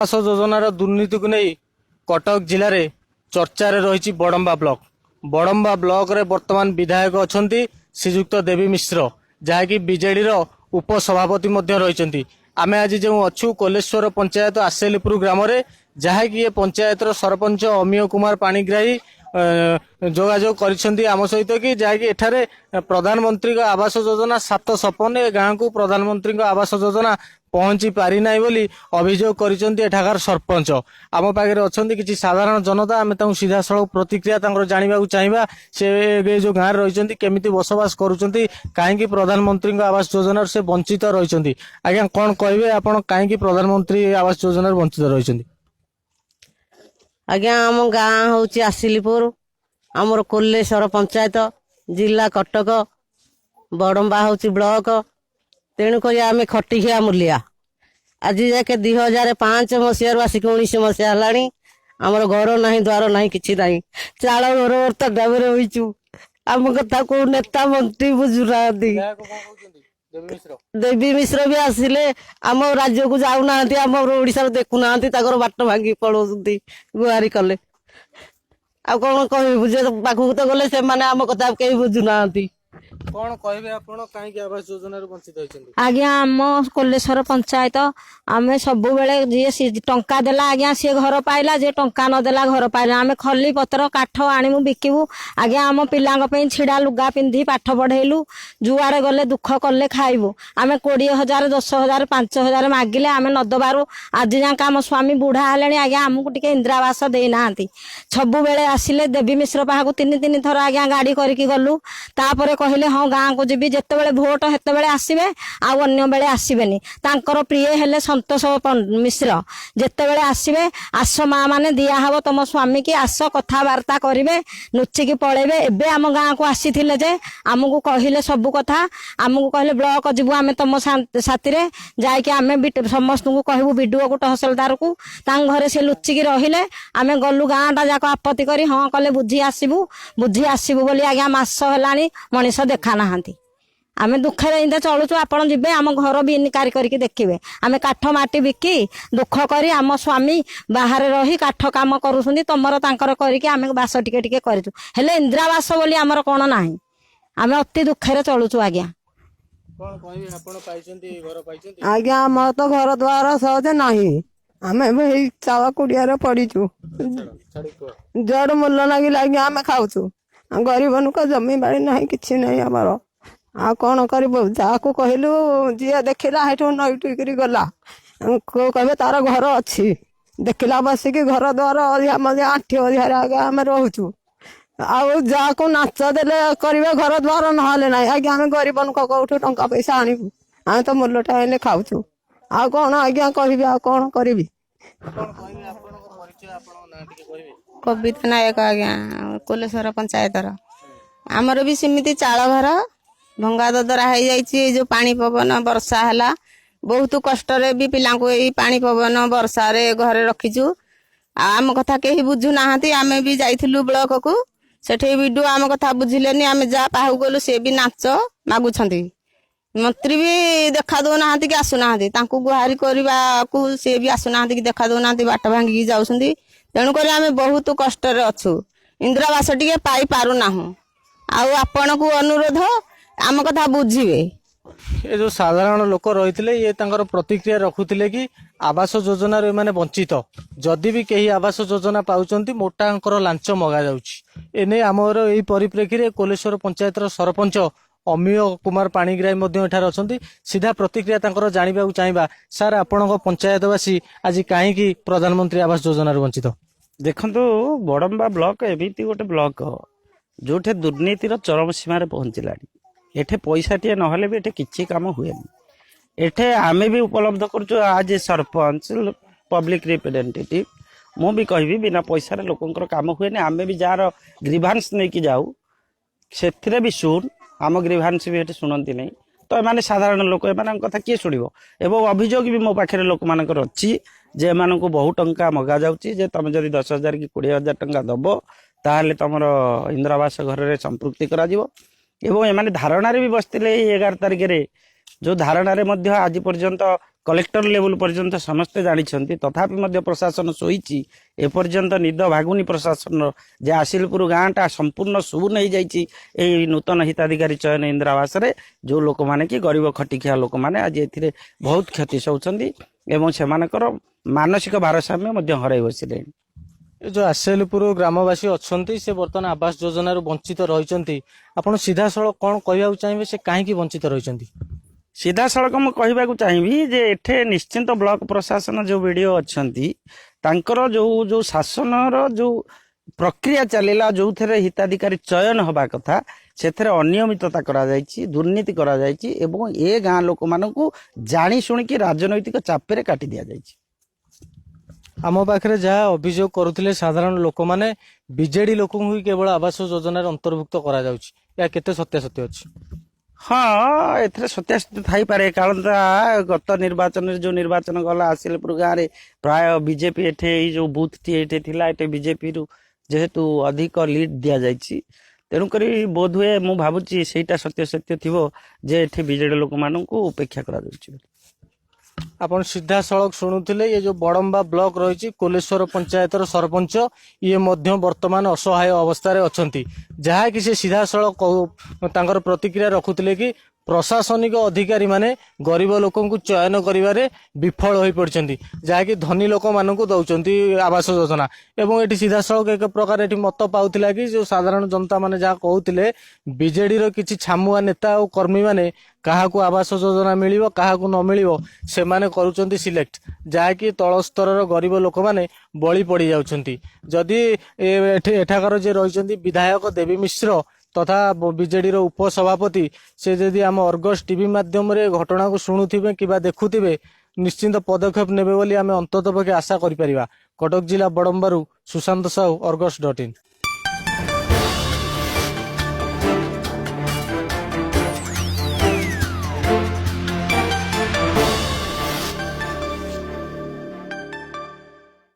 ଆବାସ ଯୋଜନାର ଦୁର୍ନୀତିକୁ ନେଇ କଟକ ଜିଲ୍ଲାରେ ଚର୍ଚ୍ଚାରେ ରହିଛି ବଡମ୍ବା ବ୍ଲକ। ବଡମ୍ବା ବ୍ଲକରେ ବର୍ତ୍ତମାନ ବିଧାୟକ ଅଛନ୍ତି ଶ୍ରୀଯୁକ୍ତ ଦେବୀ ମିଶ୍ର, ଯାହାକି ବିଜେଡିର ଉପସଭାପତି ମଧ୍ୟ ରହିଛନ୍ତି। ଆମେ ଆଜି ଯେଉଁ ଅଛୁ କୋଲେଶ୍ୱର ପଞ୍ଚାୟତ ଆସେଲିପୁର ଗ୍ରାମରେ, ଯାହାକି ଏ ପଞ୍ଚାୟତର ସରପଞ୍ଚ ଅମିୟ କୁମାର ପାଣିଗ୍ରାହୀ ଯୋଗାଯୋଗ କରିଛନ୍ତି ଆମ ସହିତ କି ଯାହାକି ଏଠାରେ ପ୍ରଧାନମନ୍ତ୍ରୀଙ୍କ ଆବାସ ଯୋଜନା 7 ସପନ ଏ ଗାଁକୁ ପ୍ରଧାନମନ୍ତ୍ରୀଙ୍କ ଆବାସ ଯୋଜନା ପହଞ୍ଚି ପାରିନାହିଁ ବୋଲି ଅଭିଯୋଗ କରିଛନ୍ତି ଏଠାକାର ସରପଞ୍ଚ। ଆମ ପାଖରେ ଅଛନ୍ତି କିଛି ସାଧାରଣ ଜନତା, ଆମେ ତାଙ୍କୁ ସିଧାସଳଖ ପ୍ରତିକ୍ରିୟା ତାଙ୍କର ଜାଣିବାକୁ ଚାହିଁବା। ସେ ଏବେ ଯୋଉ ଗାଁରେ ରହିଛନ୍ତି, କେମିତି ବସବାସ କରୁଛନ୍ତି, କାହିଁକି ପ୍ରଧାନମନ୍ତ୍ରୀଙ୍କ ଆବାସ ଯୋଜନାରୁ ସେ ବଞ୍ଚିତ ରହିଛନ୍ତି। ଆଜ୍ଞା, କଣ କହିବେ ଆପଣ, କାହିଁକି ପ୍ରଧାନମନ୍ତ୍ରୀ ଆବାସ ଯୋଜନାରୁ ବଞ୍ଚିତ ରହିଛନ୍ତି? ଆଜ୍ଞା, ଆମ ଗାଁ ହେଉଛି ଆସିଲିପୁର, ଆମର କୋଲେଶ୍ୱର ପଞ୍ଚାୟତ, ଜିଲ୍ଲା କଟକ, ବଡ଼ମ୍ବା ହେଉଛି ବ୍ଲକ। ତେଣୁକରି ଆମେ ଖଟିଖିଆ ମୂଲିଆ। ଆଜି ଯାକେ 2005 ମସିହାରୁ ଆସିକି 19 ମସିହା ହେଲାଣି, ଆମର ଘର ନାହିଁ, ଦ୍ୱାର ନାହିଁ, କିଛି ନାହିଁ। ଚାଳ ଘର ଡାବରେ ହୋଇଛୁ। ଆମ କଥା କୋଉ ନେତା ମନ୍ତ୍ରୀ ବୁଝୁନାହାନ୍ତି। ଦେବୀ ମିଶ୍ର ବି ଆସିଲେ ଆମ ରାଜ୍ୟକୁ ଯାଉନାହାନ୍ତି, ଆମ ଓଡ଼ିଶାରେ ଦେଖୁନାହାନ୍ତି, ତାଙ୍କର ବାଟ ଭାଙ୍ଗି ପଳଉଛନ୍ତି ଗୁହାରି କଲେ। ଆଉ କଣ କହିବୁ ଯେ ପାଖକୁ ତ ଗଲେ ସେମାନେ ଆମ କଥା କେହି ବୁଝୁନାହାନ୍ତି। କଣ କହିବେ ଆପଣ, କାହିଁକି ଆବାସ ଯୋଜନାରୁ ବଞ୍ଚିତ ହେଇଛନ୍ତି? ଆଜ୍ଞା, ଆମ କୋଲେଶ୍ୱର ପଞ୍ଚାୟତ, ଆମେ ସବୁବେଳେ ଯିଏ ଟଙ୍କା ଦେଲା ଆଜ୍ଞା ସିଏ ଘର ପାଇଲା, ଯିଏ ଟଙ୍କା ନ ଦେଲା ଘର ପାଇଲା। ଆମେ ଖଲି ପତ୍ର କାଠ ଆଣିବୁ, ବିକିବୁ ଆଜ୍ଞା। ଆମ ପିଲାଙ୍କ ପାଇଁ ଛିଡ଼ା ଲୁଗା ପିନ୍ଧି ପାଠ ପଢେଇଲୁ। ଯୁଆଡ଼େ ଗଲେ ଦୁଃଖ କଲେ ଖାଇବୁ। ଆମେ 20,000, 10,000, 5,000 ମାଗିଲେ ଆମେ ନ ଦେବାରୁ ଆଜି ଯାକ ଆମ ସ୍ୱାମୀ ବୁଢା ହେଲେଣି ଆଜ୍ଞା, ଆମକୁ ଟିକେ ଇନ୍ଦିରାବାସ ଦେଇନାହାନ୍ତି। ସବୁବେଳେ ଆସିଲେ ଦେବୀ ମିଶ୍ର ପାଖକୁ 3 3 ଥର ଆଜ୍ଞା ଗାଡ଼ି କରିକି ଗଲୁ। ତାପରେ କହିଲେ ହଁ ଗାଁକୁ ଯିବି, ଯେତେବେଳେ ଭୋଟ ସେତେବେଳେ ଆସିବେ, ଆଉ ଅନ୍ୟ ବେଳେ ଆସିବେନି। ତାଙ୍କର ପ୍ରିୟ ହେଲେ ସନ୍ତୋଷ ମିଶ୍ର, ଯେତେବେଳେ ଆସିବେ ଆସ ମା ମାନେ ଦିଆହବ ତମ ସ୍ୱାମୀ କି, ଆସ କଥାବାର୍ତ୍ତା କରିବେ, ଲୁଚିକି ପଳେଇବେ। ଏବେ ଆମ ଗାଁକୁ ଆସିଥିଲେ ଯେ ଆମକୁ କହିଲେ ସବୁ କଥା, ଆମକୁ କହିଲେ ବ୍ଲକ ଯିବୁ ଆମେ ତମ ସାଥିରେ ଯାଇକି ଆମେ ବି ସମସ୍ତଙ୍କୁ କହିବୁ, ବିଡିଓକୁ ତହସିଲଦାରକୁ। ତାଙ୍କ ଘରେ ସେ ଲୁଚିକି ରହିଲେ। ଆମେ ଗଲୁ ଗାଁଟା ଯାକ ଆପତ୍ତି କରି, ହଁ କଲେ ବୁଝି ଆସିବୁ, ବୁଝି ଆସିବୁ ବୋଲି ଆଜ୍ଞା ମାସ ହେଲାଣି ମଣିଷ ଦେଖା ନାହାନ୍ତି। ଆମେ ଦୁଃଖରେ ଏମିତି ଚଳୁଛୁ। ଆପଣ ଯିବେ ଆମ ଘର ବି ଇନକାରୀ କରିକି ଦେଖିବେ। ଆମେ କାଠ ମାଟି ବିକି ଦୁଃଖ କରି ଆମ ସ୍ୱାମୀ ବାହାରେ ରହି କାଠ କାମ କରୁଛନ୍ତି, ତମର ତାଙ୍କର କରିକି ଆମେ ବାସ ଟିକେ ଟିକେ କରିଛୁ। ହେଲେ ଇନ୍ଦିରାବାସ ବୋଲି ଆମର କଣ ନାହିଁ। ଆମେ ଅତି ଦୁଃଖରେ ଚଳୁଛୁ ଆଜ୍ଞା। କଣ କହିବେ ଆପଣ, ପାଇଛନ୍ତି ଘର ପାଇଛନ୍ତି? ଆଜ୍ଞା, ଆମର ତ ଘର ଦ୍ୱାର ସହଜେ ନାହିଁ। ଆମେ ଏବେ ଏଇ ଚାଳ କୁଡିଆରେ ପଡିଛୁ। ଛାଡି କୁହ। ଜଡ ମୂଲ ଲାଗିଲେ ଆଜ୍ଞା ଆମେ ଖାଉଛୁ। ଗରିବ ଲୋକ, ଜମି ବାଡ଼ି ନାହିଁ, କିଛି ନାହିଁ ଆମର। ଆଉ କଣ କରିବୁ? ଯାହାକୁ କହିଲୁ ଯିଏ ଦେଖିଲା ସେଇଠୁ ନଈ ଟୁଇକିରି ଗଲା, କହିବେ ତାର ଘର ଅଛି। ଦେଖିଲା ବସିକି ଘର ଦ୍ୱାର ଅଧିକା ମଧ୍ୟ ଆଣ୍ଠି ଅଧିକାରେ ଆଜ୍ଞା ଆମେ ରହୁଛୁ। ଆଉ ଯାହାକୁ ନାଚ ଦେଲେ କରିବେ ଘର ଦ୍ୱାର, ନହେଲେ ନାହିଁ ଆଜ୍ଞା। ଆମେ ଗରିବ ଲୋକ, କୋଉଠୁ ଟଙ୍କା ପଇସା ଆଣିବୁ? ଆମେ ତ ମୂଲଟା ଆଣିଲେ ଖାଉଛୁ। ଆଉ କଣ ଆଜ୍ଞା କହିବି, ଆଉ କଣ କରିବି? କଣ କହିବେ, ଆପଣଙ୍କ ପରିଚୟ, ଆପଣଙ୍କ ନାଁ ଟିକେ କହିବେ? କବିତା ନାୟକ ଆଜ୍ଞା, କୋଲେଶ୍ୱର ପଞ୍ଚାୟତର। ଆମର ବି ସେମିତି ଚାଳ ଘର ଭଙ୍ଗା ଦଦରା ହେଇଯାଇଛି। ଏଇ ଯୋଉ ପାଣି ପବନ ବର୍ଷା ହେଲା, ବହୁତ କଷ୍ଟରେ ବି ପିଲାଙ୍କୁ ଏଇ ପାଣି ପବନ ବର୍ଷାରେ ଘରେ ରଖିଛୁ। ଆଉ ଆମ କଥା କେହି ବୁଝୁନାହାନ୍ତି। ଆମେ ବି ଯାଇଥିଲୁ ବ୍ଲକକୁ, ସେଠି ବିଡିଓ ଆମ କଥା ବୁଝିଲେନି। ଆମେ ଯାହା ପାଖକୁ ଗଲୁ ସେ ବି ନାଚ ମାଗୁଛନ୍ତି। ମନ୍ତ୍ରୀ ବି ଦେଖା ଦଉନାହାନ୍ତି କି ଆସୁନାହାନ୍ତି। ତାଙ୍କୁ ଗୁହାରି କରିବାକୁ ସିଏ ବି ଆସୁନାହାନ୍ତି କି ଦେଖା ଦଉନାହାନ୍ତି, ବାଟ ଭାଙ୍ଗିକି ଯାଉଛନ୍ତି। ତେଣୁକରି ଆମେ ବହୁତ କଷ୍ଟରେ ଅଛୁ, ଇନ୍ଦିରାବାସ ଟିକେ ପାଇପାରୁନାହୁଁ। ଆଉ ଆପଣଙ୍କୁ ଅନୁରୋଧ, ଆମ କଥା ବୁଝିବେ। ଏ ଯୋଉ ସାଧାରଣ ଲୋକ ରହିଥିଲେ, ଇଏ ତାଙ୍କର ପ୍ରତିକ୍ରିୟା ରଖୁଥିଲେ କି ଆବାସ ଯୋଜନାରୁ ଏମାନେ ବଞ୍ଚିତ। ଯଦି ବି କେହି ଆବାସ ଯୋଜନା ପାଉଛନ୍ତି, ମୋଟା ଅଙ୍କର ଲାଞ୍ଚ ମଗାଯାଉଛି। ଏନେଇ ଆମର ଏଇ ପରିପ୍ରେକ୍ଷୀରେ କୋଲେଶ୍ୱର ପଞ୍ଚାୟତର ସରପଞ୍ଚ ଅମିୟ କୁମାର ପାଣିଗ୍ରାହୀ ମଧ୍ୟ ଏଠାରେ ଅଛନ୍ତି। ସିଧା ପ୍ରତିକ୍ରିୟା ତାଙ୍କର ଜାଣିବାକୁ ଚାହିଁବା। ସାର୍, ଆପଣଙ୍କ ପଞ୍ଚାୟତବାସୀ ଆଜି କାହିଁକି ପ୍ରଧାନମନ୍ତ୍ରୀ ଆବାସ ଯୋଜନାରୁ ବଞ୍ଚିତ? ଦେଖନ୍ତୁ, ବଡମ୍ବା ବ୍ଲକ ଏମିତି ଗୋଟେ ବ୍ଲକ ଯୋଉଠି ଦୁର୍ନୀତିର ଚରମ ସୀମାରେ ପହଞ୍ଚିଲାଣି। ଏଠି ପଇସାଟିଏ ନହେଲେ ବି ଏଠି କିଛି କାମ ହୁଏନି। ଏଠି ଆମେ ବି ଉପଲବ୍ଧ କରୁଛୁ ଆଜ୍ ଏ ସରପଞ୍ଚ, ପବ୍ଲିକ ରିପ୍ରେଜେଣ୍ଟେଟିଭ, ମୁଁ ବି କହିବି ବିନା ପଇସାରେ ଲୋକଙ୍କର କାମ ହୁଏନି। ଆମେ ବି ଯାହାର ଗ୍ରିଭାନ୍ସ ନେଇକି ଯାଉ, ସେଥିରେ ବି ଶୁଣ, ଆମ ଗ୍ରିଭାନ୍ସ ବି ଏଠି ଶୁଣନ୍ତି ନାହିଁ। ତ ଏମାନେ ସାଧାରଣ ଲୋକ, ଏମାନଙ୍କ କଥା କିଏ ଶୁଣିବ? ଏବଂ ଅଭିଯୋଗ ବି ମୋ ପାଖରେ ଲୋକମାନଙ୍କର ଅଛି ଯେ ଏମାନଙ୍କୁ ବହୁ ଟଙ୍କା ମଗାଯାଉଛି, ଯେ ତମେ ଯଦି 10,000 କି 20,000 ଟଙ୍କା ଦବ, ତାହେଲେ ତମର ଇନ୍ଦିରାବାସ ଘରରେ ସମ୍ପୃକ୍ତି କରାଯିବ। ଏବଂ ଏମାନେ ଧାରଣାରେ ବି ବସିଥିଲେ ଏଇ 11 ତାରିଖରେ, ଯୋଉ ଧାରଣାରେ ମଧ୍ୟ ଆଜି ପର୍ଯ୍ୟନ୍ତ କଲେକ୍ଟର ଲେବୁଲ ପର୍ଯ୍ୟନ୍ତ ସମସ୍ତେ ଜାଣିଛନ୍ତି। ତଥାପି ମଧ୍ୟ ପ୍ରଶାସନ ଶୋଇଛି। ଏପର୍ଯ୍ୟନ୍ତ ନିଦ ଭାଗୁନି ପ୍ରଶାସନର ଯେ ଆସିଲପୁର ଗାଁଟା ସମ୍ପୂର୍ଣ୍ଣ ଶୂନ ହେଇଯାଇଛି ଏଇ ନୂତନ ହିତାଧିକାରୀ ଚୟନ ଇନ୍ଦିରା ଆବାସରେ। ଯେଉଁ ଲୋକମାନେ କି ଗରିବ ଖଟିଖିଆ ଲୋକମାନେ ଆଜି ଏଥିରେ ବହୁତ କ୍ଷତି ସହୁଛନ୍ତି ଏବଂ ସେମାନଙ୍କର ମାନସିକ ଭାରସାମ୍ୟ ମଧ୍ୟ ହରାଇ ବସିଲେଣି। ଏ ଯୋଉ ଆସେଲପୁର ଗ୍ରାମବାସୀ ଅଛନ୍ତି, ସେ ବର୍ତ୍ତମାନ ଆବାସ ଯୋଜନାରୁ ବଞ୍ଚିତ ରହିଛନ୍ତି। ଆପଣ ସିଧାସଳଖ କଣ କହିବାକୁ ଚାହିଁବେ, ସେ କାହିଁକି ବଞ୍ଚିତ ରହିଛନ୍ତି? ସିଧାସଳଖ ମୁଁ କହିବାକୁ ଚାହିଁବି ଯେ ଏଠି ନିଶ୍ଚିନ୍ତ ବ୍ଲକ ପ୍ରଶାସନ ଯେଉଁ ବିଡ଼ିଓ ଅଛନ୍ତି, ତାଙ୍କର ଯେଉଁ ଯେଉଁ ଶାସନର ଯେଉଁ ପ୍ରକ୍ରିୟା ଚାଲିଲା, ଯେଉଁଥିରେ ହିତାଧିକାରୀ ଚୟନ ହେବା କଥା, ସେଥିରେ ଅନିୟମିତତା କରାଯାଇଛି, ଦୁର୍ନୀତି କରାଯାଇଛି ଏବଂ ଏ ଗାଁ ଲୋକମାନଙ୍କୁ ଜାଣି ଶୁଣିକି ରାଜନୈତିକ ଚାପରେ କାଟି ଦିଆଯାଇଛି। ଆମ ପାଖରେ ଯାହା ଅଭିଯୋଗ କରୁଥିଲେ ସାଧାରଣ ଲୋକମାନେ, ବିଜେଡି ଲୋକଙ୍କୁ ହିଁ କେବଳ ଆବାସ ଯୋଜନାରେ ଅନ୍ତର୍ଭୁକ୍ତ କରାଯାଉଛି, ଏହା କେତେ ସତ୍ୟାସତ୍ୟ ଅଛି? ହଁ, ଏଥିରେ ସତ୍ୟାସତ୍ୟ ଥାଇପାରେ। କାରଣ ତା ଗତ ନିର୍ବାଚନରେ ଯେଉଁ ନିର୍ବାଚନ ଗଲା, ଆସିଲପୁର ଗାଁରେ ପ୍ରାୟ ବିଜେପି ଏଠି ଏଇ ଯେଉଁ ବୁଥଟି ଏଠି ଥିଲା, ଏଠି ବିଜେପିରୁ ଯେହେତୁ ଅଧିକ ଲିଡ୍ ଦିଆଯାଇଛି, ତେଣୁକରି ବୋଧହୁଏ ମୁଁ ଭାବୁଛି ସେଇଟା ସତ୍ୟାସତ୍ୟ ଥିବ ଯେ ଏଠି ବିଜେଡି ଲୋକମାନଙ୍କୁ ଉପେକ୍ଷା କରାଯାଉଛି। ଆପଣ ସିଧାସଳଖ ଶୁଣୁଥିଲେ, ଇଏ ଯୋଉ ବଡମ୍ବା ବ୍ଲକ ରହିଛି, କୋଲେଶ୍ୱର ପଞ୍ଚାୟତର ସରପଞ୍ଚ, ଇଏ ମଧ୍ୟ ବର୍ତ୍ତମାନ ଅସହାୟ ଅବସ୍ଥାରେ ଅଛନ୍ତି। ଯାହାକି ସେ ସିଧାସଳଖ ତାଙ୍କର ପ୍ରତିକ୍ରିୟା ରଖୁଥିଲେ କି ପ୍ରଶାସନିକ ଅଧିକାରୀ ମାନେ ଗରିବ ଲୋକଙ୍କୁ ଚୟନ କରିବାରେ ବିଫଳ ହୋଇପଡ଼ିଛନ୍ତି, ଯାହାକି ଧନୀ ଲୋକମାନଙ୍କୁ ଦଉଛନ୍ତି ଆବାସ ଯୋଜନା। ଏବଂ ଏଠି ସିଧାସଳଖ ଏକ ପ୍ରକାର ଏଠି ମତ ପାଉଥିଲା କି ଯୋଉ ସାଧାରଣ ଜନତା ମାନେ ଯାହା କହୁଥିଲେ, ବିଜେଡିର କିଛି ଛାମୁଆ ନେତା ଓ କର୍ମୀମାନେ କାହାକୁ ଆବାସ ଯୋଜନା ମିଳିବ, କାହାକୁ ନ ମିଳିବ, ସେମାନେ କରୁଛନ୍ତି ସିଲେକ୍ଟ, ଯାହାକି ତଳ ସ୍ତରର ଗରିବ ଲୋକମାନେ ବଳି ପଡ଼ି ଯାଉଛନ୍ତି। ଯଦି ଏଠି ଏଠାକାର ଯିଏ ରହିଛନ୍ତି ବିଧାୟକ ଦେବୀ ମିଶ୍ର ତଥା ବିଜେଡିର ଉପସଭାପତି, ସେ ଯଦି ଆମ ଅର୍ଗସ୍ ଟିଭି ମାଧ୍ୟମରେ ଘଟଣାକୁ ଶୁଣୁଥିବେ କିମ୍ବା ଦେଖୁଥିବେ, ନିଶ୍ଚିନ୍ତ ପଦକ୍ଷେପ ନେବେ ବୋଲି ଆମେ ଅନ୍ତତଃ ପକ୍ଷେ ଆଶା କରିପାରିବା। କଟକ ଜିଲ୍ଲା ବଡମ୍ବାରୁ ସୁଶାନ୍ତ ସାହୁ, ଅର୍ଗସ୍.ଇନ୍।